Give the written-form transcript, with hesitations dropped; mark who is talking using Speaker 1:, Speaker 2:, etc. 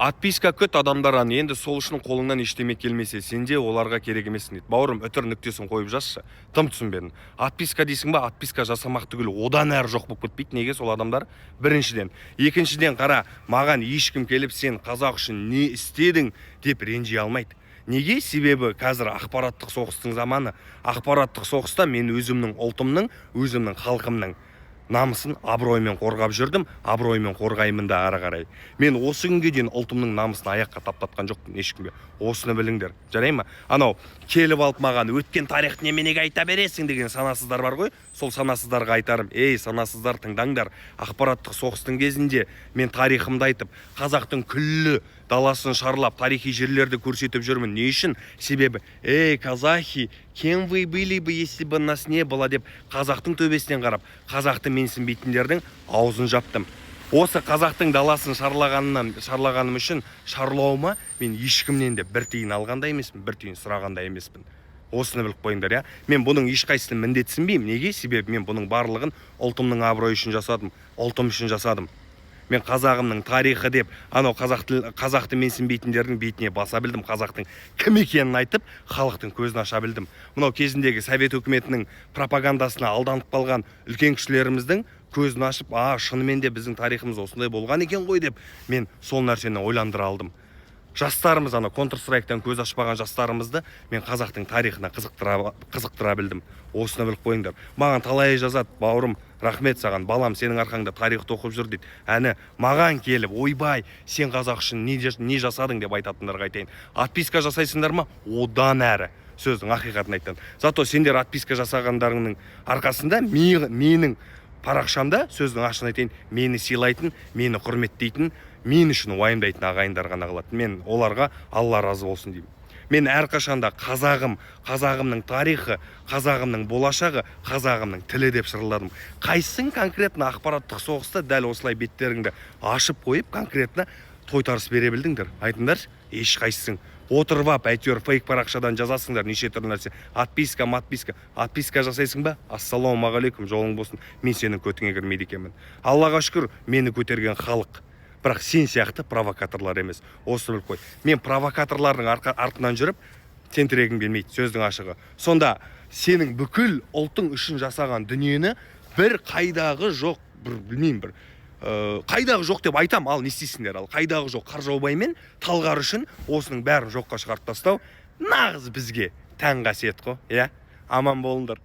Speaker 1: Отписка күт адамдардан енді. Сол үшін қолыңнан ештеме келмесе, сен де оларға керек емессің дейді. Бауырым, үтір, нүктесін қойып жазшы. Тым түсінбедім. Отписка дейсің ба? Отписка жасамақ түгіл, одан әрі жоқ болып кетпейді неге сол адамдар? Біріншіден. Екіншіден, қара, маған ешкім келіп «Сен қазақ үшін не істедің?» деп ренжи алмайды. Неге? Себебі қазір ақпараттық соғыстың заманы. Ақпараттық соғыста мен өзімнің ұлтымның, өзімнің халқымның намысын абыроймен қорғап жүрдім, абыроймен қорғаймын да ары қарай. Мен осы күнге дейін ұлтымның намысын аяққа таптатқан жоқпын ешкімге. Осыны біліңдер, жарай ма? Анау келіп алып маған «Өткен тарихты неменеге айта бересің?» деген санасыздар бар ғой, сол санасыздарға айтарым: ей, санасыздар, тыңдаңдар. Ақпараттық соғыстың кезінде мен тарихымды айтып, қазақтың күллі даласын шарлап, тарихи жерлерді көрсетіп жүрмін. Не үшін? Себебі «Эй, казахи, кем вы были бы, если бы нас не было?» деп қазақтың төбесінен қарап, қазақты менсінбейтіндердің аузын жаптым. Осы қазақтың даласын шарлағаным үшін, шарлауыма мен ешкімнен де бір тиын алған да емеспін, бір тиын сұраған да емеспін. Осыны біліп қойыңдар, иә. Мен бұның ешқайсысын міндетсінбеймін. Неге? Себебі мен бұның барлығын ұлтымның абыройы үшін жасадым, ұлтым үшін жасадым. Мен қазағымның тарихы деп анау қазақты менсінбейтіндердің бетіне баса білдім, қазақтың кім екенін айтып, халықтың көзін аша білдім. Мынау кезіндегі совет өкіметінің пропагандасына алданып қалған үлкен кісілеріміздің көзін ашып, «А, шынымен де біздің тарихымыз осындай болған екен ғой» деп мен сол нәрсені ойландыра алдым. Жастарымыз, ана Контр Страйктан көз ашпаған жастарымызды мен қазақтың тарихына қызықтыра білдім. Осыны біліп қойыңдар. Маған талай жазады: «Бауырым, рахмет саған, балам, сенің арқаңда тарихты оқып жүр», – дейді. Әні, маған келіп «Ойбай, сен қазақ үшін не жасадың?» деп айтатындарға айтайын: отписка жасайсыңдар ма? Одан әрі сөздің ақиқатын айтамын. Зато сендер отписка жасағандарыңның арқасында менің парақшамда, сөздің ашығын айтайын, мені сыйлайтын, мені құрметтейтін, мен үшін уайымдайтын ағайындар ғана қалады. Мен оларға Алла разы болсын деймін. Мен әрқашанда қазағым, қазағымның тарихы, қазағымның болашағы, қазағымның тілі деп шырылдадым. Қайсың конкретно ақпараттық соғыста дәл осылай беттеріңді ашып қойып, конкретно тойтарыс бере білдіңдер, айтыңдаршы? Ешқайсысың. Отырып алып, әйтеуір фейк парақшадан жазасыңдар неше түрлі нәрсе, отписка матписка. Отписка жасайсың ба? Ассалаумағалейкум, жолың болсын, мен сенің көтіңе кірмейді екенмін. Аллаға шүкір, мені көтерген халық, бірақ сен сияқты провокаторлар емес. Осыны біліп қой. Мен провокаторлардың артынан жүріп тентірегім келмейді, сөздің ашығы. Сонда сенің бүкіл ұлтың үшін жасаған дүниені бір қайдағы жоқ, бір білмеймін, бір қайдағы жоқ деп айтам. Ал не істейсіңдер? Ал қайдағы жоқ Қаржаубай мен Талғар үшін осының бәрін жоққа шығарып тастау нағыз бізге тән қасиет қой, иә. Аман болыңдар.